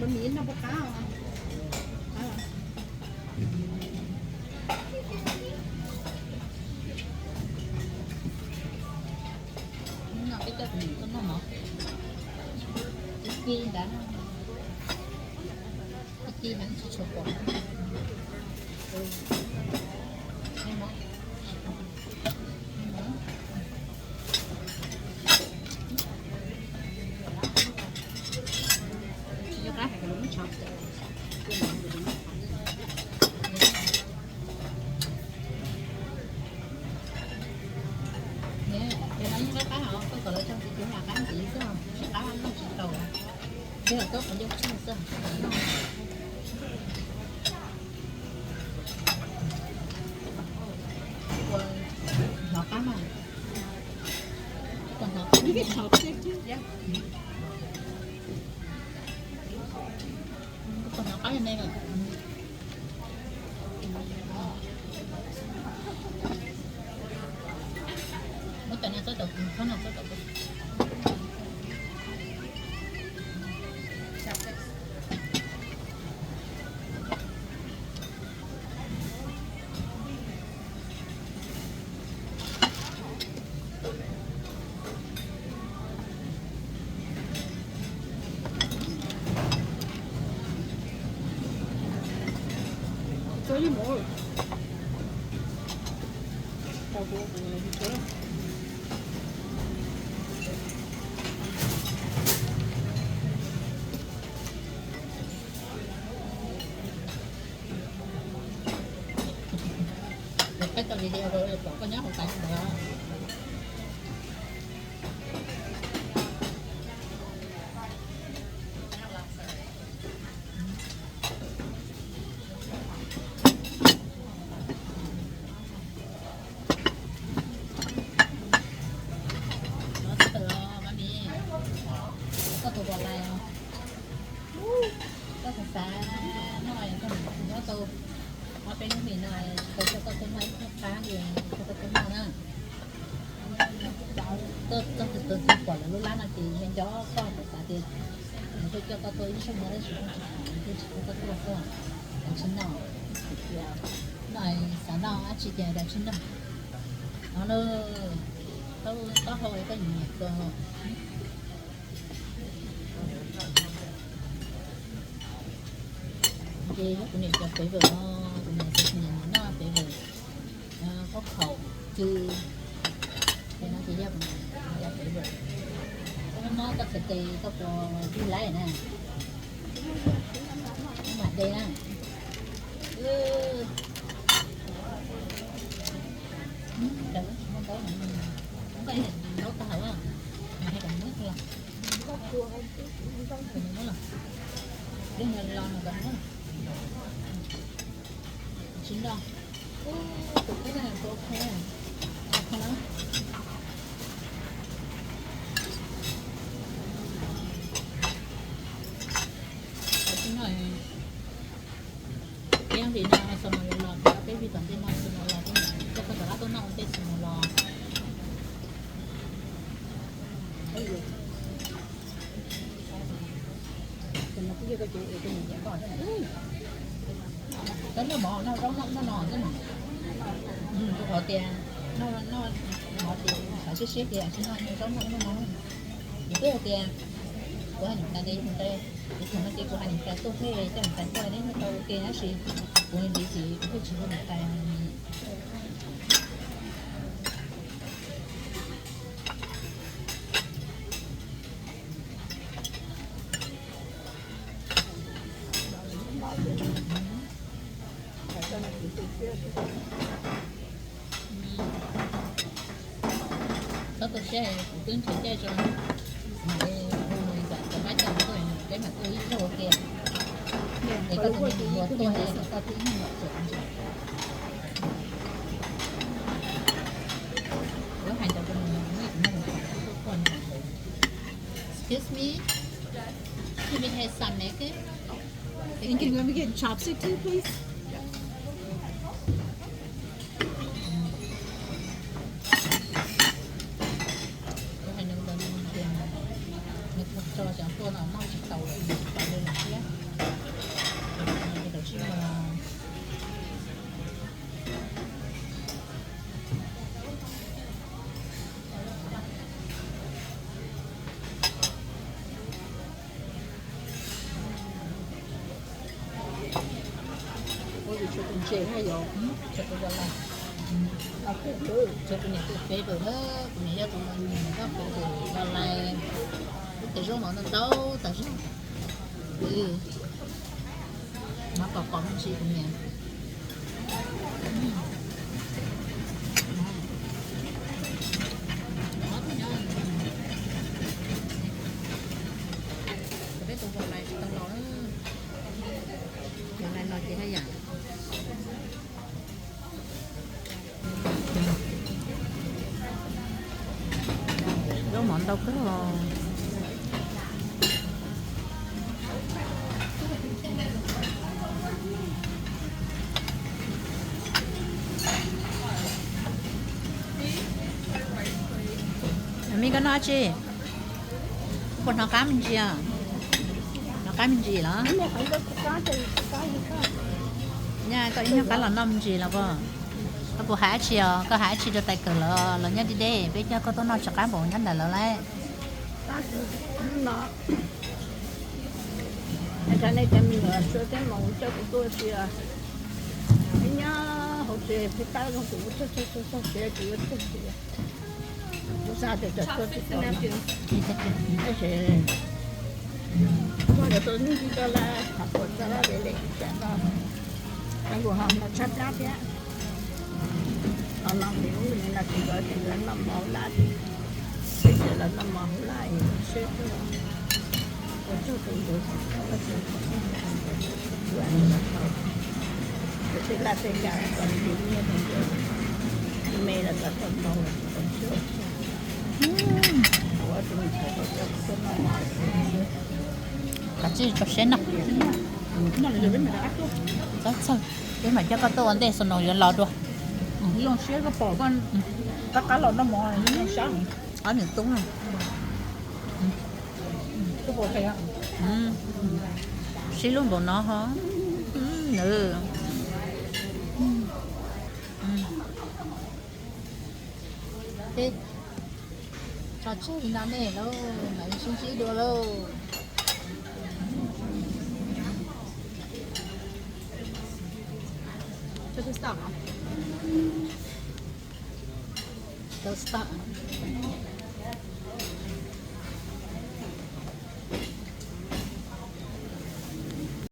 Miv noj puas qab os? Noj peb coj tus niam tuaj noj mov. Ci ci ntawd, ci ci mas tsis tshua pom. Tsis nco qab hais kom lawv muab tshov. Nws, nws no yeej qab qab os, koj kom lawv tso ntxiv ces nws qab ntxiv xwb, tsis qab noj tsis tau. Thiab los koj qhov ncauj tsawg xwb. Ua, hnov qab mas. Ua, hnov qab. Ua, hnov qab me me lawm. Muab cov no txob rau, txob no txob rau. Peb tau video rau pom koj nyob hauv tsev ntawd. Koj tus pom lais os. Koj xav xav noj, koj nyob tau ob peb hnub li no, tau coj koj tuaj noj ib hnub qab li, koj tuaj noj na. Koj txog tus twg pom lawv lub lab no ces nco nco koj, xav xav tias nws tuaj coj koj tuaj ib zaug no tab sis koj tsis pom, nws twb tsis pom koj tuaj xwb, koj tsis noj. Noj, xav noj dab tsi ces koj tsis noj. No na, taub hau koj nyiam nyiam kawg. Ces yog kuv niam cov favourite no, kuv niam cov niam noj favourite, khaub khaum cw, ces no ces yog kuv niam cov favourite. Koj mob koj txhais tes koj puas dig laib na? Koj mam de na. Koj tsis muaj ntaub, koj ntaub tag hauv, hais kom muab los, los, los, tsis noj. Tus kub ne, tus ok, ok na. Tsis noj, peb vim no xav mas los los, peb vim tom ntej no xav mas los, coj koj rov qab tuaj noj ua ntej xav mas los. Koj noj mov noj zaub noj no xwb mas. Rau qhov tias noj, noj mov ces xav siab siab ces tsis noj zaub noj no. Kuv twb hais tias kuv hais niam tais, kuv thaum no ces kuv hais niam tais tuaj thiab coj niam tais tuaj neb thiaj tau ua ke tab sis kuv nti ces kuv thiaj tsis hu niam tais. Txhob tu siab, kuv twb nrhiav caij tso, mam li hu cov pab coj tuaj, peb mam tuaj ib zaug ua ke. Es koj tus me nyuam tuaj es koj twb ib nyuag txawm ntsis. Kuv hais ntawd rau nws, nws tuaj quaj ntawd. Excuse me, can we have some milk? Thank you. Can we get chopstick too, please? Kuv hais nws ntawd nws tias nws tso cov tuaj no noj tsis tau lawm, nws tsis tau li lawm thiab. Tsev na yom, tsev kuv yog lais, tsev kuv niam tus peb lawm na, kuv niam yog tus niam tus peb lawm yog lais, lub tsev zaub mov ntau ntau tas zog. Mov kom kom me ntsis kuv niam. Peb tus vauv lais tsis tau los, vauv lais los ces haj yam. Zaub mov ntau kawg. Me koj noj tsi? Puas hnov qab me ntsis? Hnov qab me ntsis los? Nyaj koj ib nyuag qab los noj me ntsis los puas? Koj puas hais dab tsi os? Koj hais dab tsi rau tais kawm lawv los nyob deb deb, peb coj koj tuaj noj tsis qab npaum nyob ntawm lawv lawm. Cov me nyuam tshuav tej moos coj kuv tuaj sia, nyob hauv tsev pheej tab zoo kuv txog txog txog tsev kuv yuav tuag. Kuv xav tias cov tshuaj tsis tau, tab sis tuaj cov tus neeg tsis tau lawm, ho puas txog lawm li cas no, kuv ho mus tshab plab thiab. Ho no kuv lub me no tsis nkaus, tsis nkaus noj mov hauv laj, tsis nkaus los noj mos hauv laj es seb puas tsaug tus ntawd, tab sis kuv tej laj tej kam kom ntim nyiaj rau ntawd, me los kom tau ntau, kom txhawj. Ua tus me ntxhais tau coj kuv tuaj noj mov. Kav tsij rau siab noj. Txhob txhawj, peb mam coj koj tuaj ua ntej, xus noos yuav los dua. Zoo siab koj pom koj rov qab los noj mov, zoo siab. Ob niam tub na. Sib hlub npaum no ho. Tso tseg li no nej lauj, mam li sib ntsib dua lauj. Tau start.